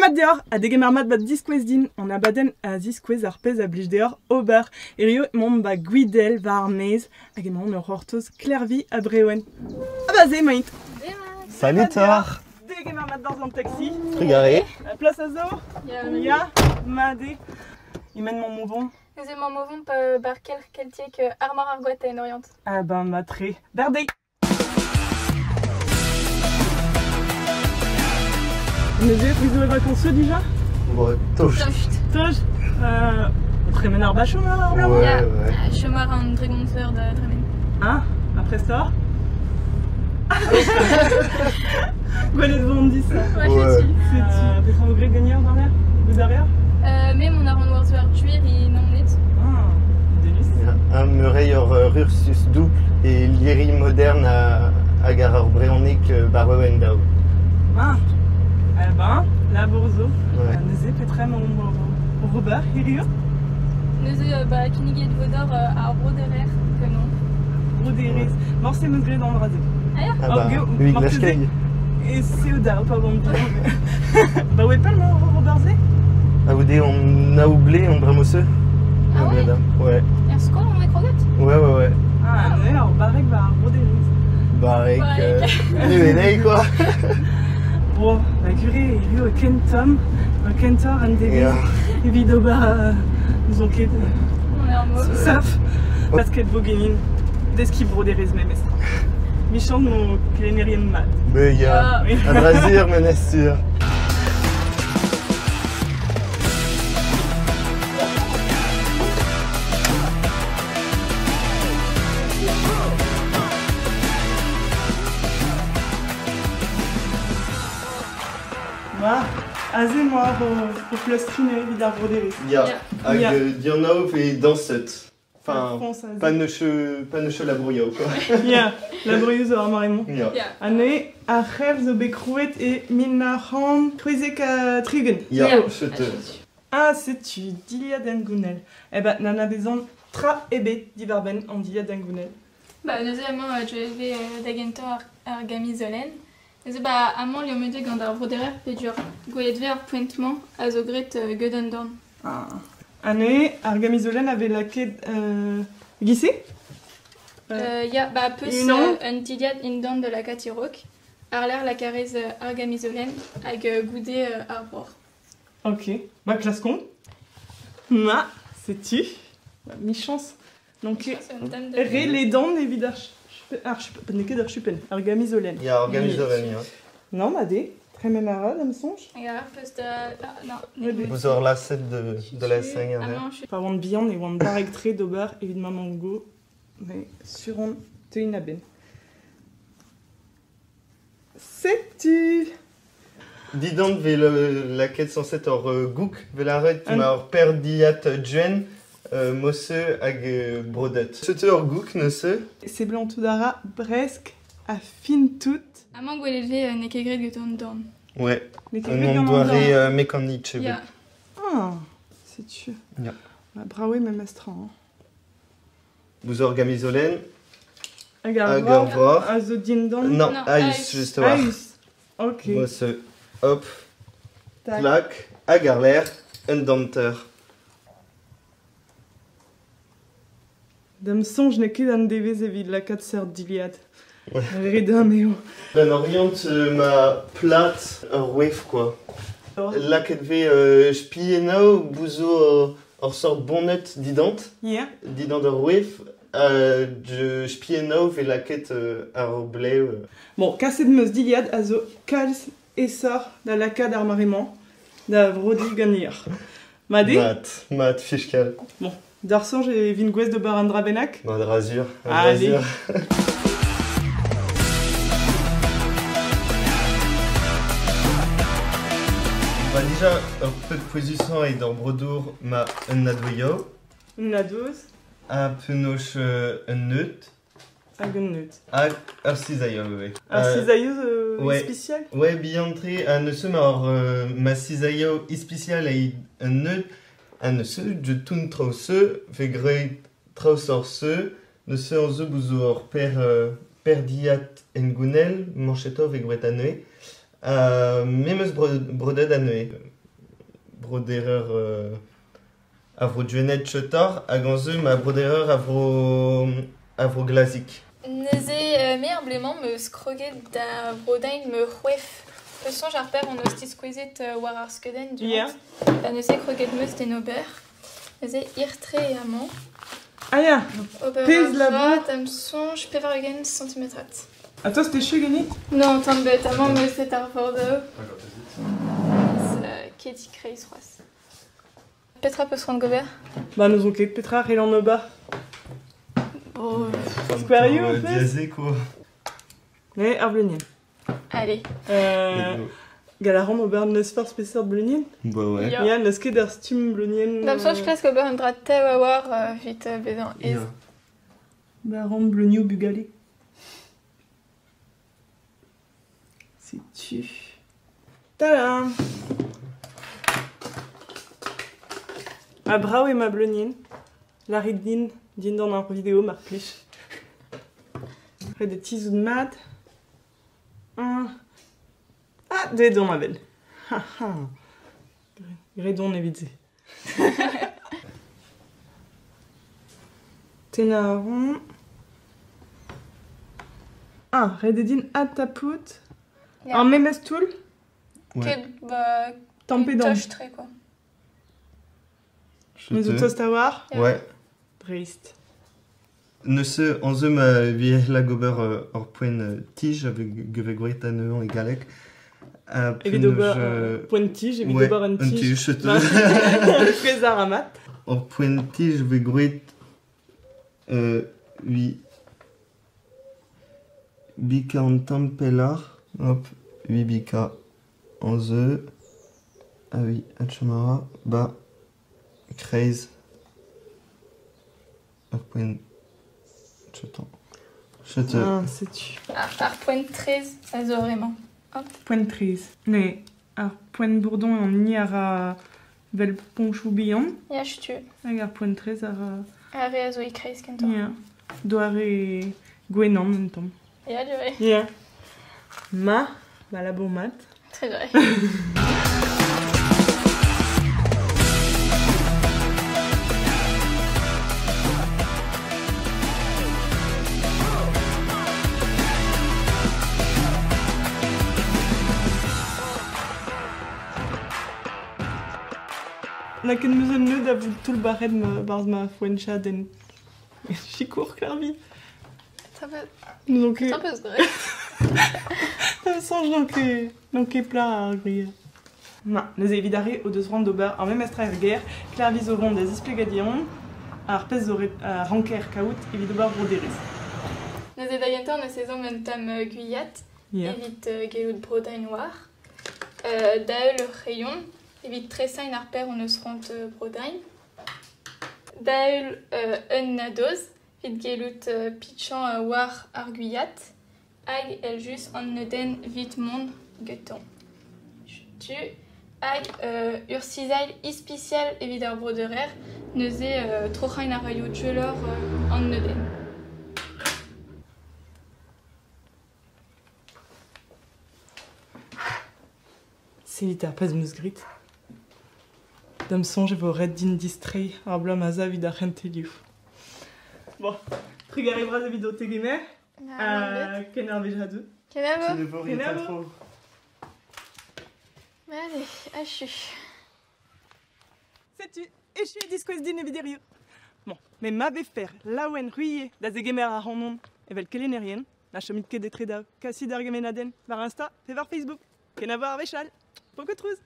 Demat deoc'h ha degemer mat 'ba Diskouez din, an abadenn a ziskouez ar pezh a blij deoc'h ober. Hirio emaomp 'ba Gwidel war ar maez hag emaomp o c'hortoz Klervi ha Brewen. Ah bah se emaint. Salut deoc'h. Degemer mat 'barzh an taxi. Trugarez. Plas a zo? Ya, mat eo. E-men 'maomp o vont? Neuze emaomp o vont 'bar kelc'h keltiek Armor ar Goat en Oriant. Ah ben mat-tre. Berdez. Neuze, vous avez vacances déjà? Ouais, tost. Tost. Tost. Tremen ar bachoù ar Ouais, Ya, ouais. chom war an dregont eur da dremen. Ah, après ça? Gwelet vo an dis. Ouais, Ouais. setu. Setu. Petra vo graet ganeoc'h war-lerc'h? Vous arrière? Me mont a ran war-zu ar tuer e Naoned. Ah, Denis. Ya, un meureiñ ur Ursus doubl e liri modern hag ar ur brezhoneg baroen daou. Ah, eh ben, labour zo. Ouais. Neuze petra emaomp o ober hiziv? Neuze ba kinniget vo deoc'h ar broderer ganeomp. Broderez. Morse em eus graet an dra-se. Ah ya? Ah bah, Oh, Louis marteze. Glaskei. E seo da pa oan bihan. Ba oe pell emañ o ober se? A goude on naouble on bremoseu. Ah ouais? Ouais. Er skol on eo kroget? Ouais, ouais, ouais. Ah, neuze ar barrek war ar broderez. Barek. Barek. Nuenei, quoi. Bon, ba gure hiziv e ken tomm, e kentoc'h an devezh Ya. evit ober n'ouzon ket On est en mauve. saf. Basket vo genin deskiñ broderez memes tra. Michant o kelennerien mat. Mais ya. Ah. Oui. A dra sur, menez sur. Ma, aze emañ o pleustriñ evit ar broderez. Ya. Ya. Hag Ya. dianav e dañset. Enfin, France, aze. pa neuche labourio, quoi. Ya, laborius ar mare-mañ. Ya. Ya. Ha neuze, ar c'herz zo bet krouet e 1973. Ya, Ya. setu. Ah, setu dilhad hengounel. Eh ben, n'anavezan tra ebet diwar-benn an dilhad hengounel. Ba neuze amañ dre da gentañ ar gamizolenn. Neuze ba amañ liammet eo gant ar broderer pedur gwelet vez ar poent-mañ a zo graet get an dorn. Ah. Ha neuze, ar gamizolenn a vez lakaet gise? Ya, ba peus Unan? un dilhad indan da lakaat e-raok. Ar lec'h lakarez ar gamizolenn hag goude ar broc'h. Ok, ba klaskomp. Ma, setu. Ba, michañs. Donc, C'est un thème de... re ledan evit ar ar chupen, n'eo ket ar chupenn, ar gamizolenn. Ya, ar gamizolenn, ya. Non, ma de, tremen a ra, da'm soñj. Hag ar peus da... Ah, non. Ouais, n'eo Vous aurez la set de la seigne, Ah hein. non, je suis... Pa oan bihan e oan barrek-tre d'ober evit ma mamm-go, mais sur on teuin a-benn. Setu! Didant ve le, la quête 107 or gouk ve la ret An- ma or per diat duen mosse hag brodet. Setu ur gouk neuze? Seblant tout ara bresk a fin tout. Amañ gwelet vez n'eo ket graet get an dorn. Ouais. N'eo ket Un graet an gant an doare dorn. mekanik chebe. Ya. Ah, setu. Ya. Ba, brav eo memes tra. Hein. Vous ur gamizolenn Hag ar hag ur broc'h broc'h. a zo dindan. Non, Non, aïs, aïs. juste war. Aïs. Ok. Mosse, hop, Tac. clac, hag ar lec'h, un danteur. Da'm soñj n'eo ket an devezh evit lakaat seurt dilhad. Ouais. Re dam eo. Ben orient ma plat ur wef, quoi. Oh. Lakaet vez spienao bouzo ur sort bonnet didant, Ya. didant ur wef, je spienao ve lakaet ar blev. Bon, kaset meus dilhad a zo kalz esor da lakaat ar mare-mañ da vrodi ganeoc'h. Ma de? Mat, mat, fichkal. Bon, d'ar soñj e vin gouez d'ober an dra bennak? Ma dra sur, an dra Allez. sur. Ba déjà, ur pep pouezusañ eo d'ar brodour ma un nadoio. Un nadoz. Ha penoch un neut. Hag un neut. Hag ur cisaillon, ouais. Ur cisaillon ouais. ispicial? Ouais, bihan-tre, ha neuze ma ur ma cisaillon ispicial eo un neut. Ha neuze, je tourne traoù se, ve graet traoù sor se, neuze an zo bouzo ur per diat en gounel, manchetov e gwret anezhe. Memes brodet anezhe. broderer a vro Gwened chetor hag an ze ma broderer a vro glazik. Neuze me ar blemañ me skroget da brodain me c'hwef. Peus soñj ar per on eus diskouezet war ar skeudenn du. Yeah. Neuze kroget meus d'en ober. Neuze ir-tre eo amañ. Ah ya, Ober pezh a labour. ra da'm soñj 80 centimetrat. Ha toi, c'était chu ganit? Non, tamm bet, amañ meus et ar Bordeaux. Ket kreiz c'hoazh. Petra peus c'hoant gober? Ba n'ouzon ket petra c'hell an ober. Bon, Square you, en fait. Diazé, quoi. Ne, ar bleunien. Allez. Gall a ran ober neus forzh peseurt bleunien? Bah ouais. Ya. Ya, n'eus ket ur stumm bleunien... Da'm soñj klask ober un dra tev a-walc'h evit bezañ aes. Ya. Ba ran bleunioù bugale. Setu. Tada! Ha brav eo ma bleunien. Lârit din, dindan ar video mar plij. Ret eo tizhout mat. Ah, deuet on a-benn. Ha ha. Graet on evit se. Tennañ a ran. Ah, ret eo din adtapout. Ya. Ar memes toull? Ouais. Ket ba Tamm pe damm. toch-tre quoi. Me zo tost a-walc'h? Ya. Ouais. Dreist. Neuze an ze ma vi lag ober ur poent tij avec geve gwrit anezhañ e galleg. Evit ober poent tij, evit ouais, ober un un tij. tij, je te... Prez ar amat. Ur poent tij ve gwrit vi bika an tamm pellar. Hop, vi bika an ze. Ah oui, atchamara, ba kreiz ur poent chetan. Chete. Ah, setu. Ar poent 13 a zo vraiment. Hop. Poent 13. Ne, ar poent bourdon an ni ar a vel ponchou bihan. Ya, chetu. Hag ar poent 13 ar a... Ar re a zo e kreiz kentoc'h. Ya. Doare gwenan un tamm. Ya, du re. Ya. Ma, ba labour mat. Très vrai. Lakaet 'm eus un neud a vout toull barret ma barzh ma foenchad en sikour Klervi. Ça peut... N'on ket... Ça peut se vrai. Ça soñj n'on ket plat ar gwir. Ma, neuze evit arre o deus c'hoant d'ober ar memes tra er gêr, Klervi zo vont da zisplegadion ar pezh zo ret a ranker kaout evit ober broderezh. Neuze da gentañ neus ezhomm un tamm gwiad Yeah. evit gellout brodañ war. Da heul ur c'hreion evit tresañ ar per on eus c'hoant brodañ. Da heul un nadoz evit gellout pitchañ war ar gwiad hag el just an neudenn evit mont getañ. Tu hag ur sizail ispisial evit ar broderer neuze troc'hañ ar raio tchelor an neudenn. Sellit ar pezh 'm eus graet. Da'm soñj e vo ret din distreiñ ar bloaz ma zav evit ar c'hentelioù. Bon, trugarez bras evit ho tegemer. Ken ar wech a deu. Kenavo. Kenavo. Kenavo. Allez, achu. Setu, echu e diskouez din evit hiziv. Bon, me ma vefer laouen ruilhet da zegemer ar c'hanon evel kelennerien, na chomit ket etre da kasit ar gemennadenn war Insta pe war Facebook. Kenavo ar wech all. Poko trouz.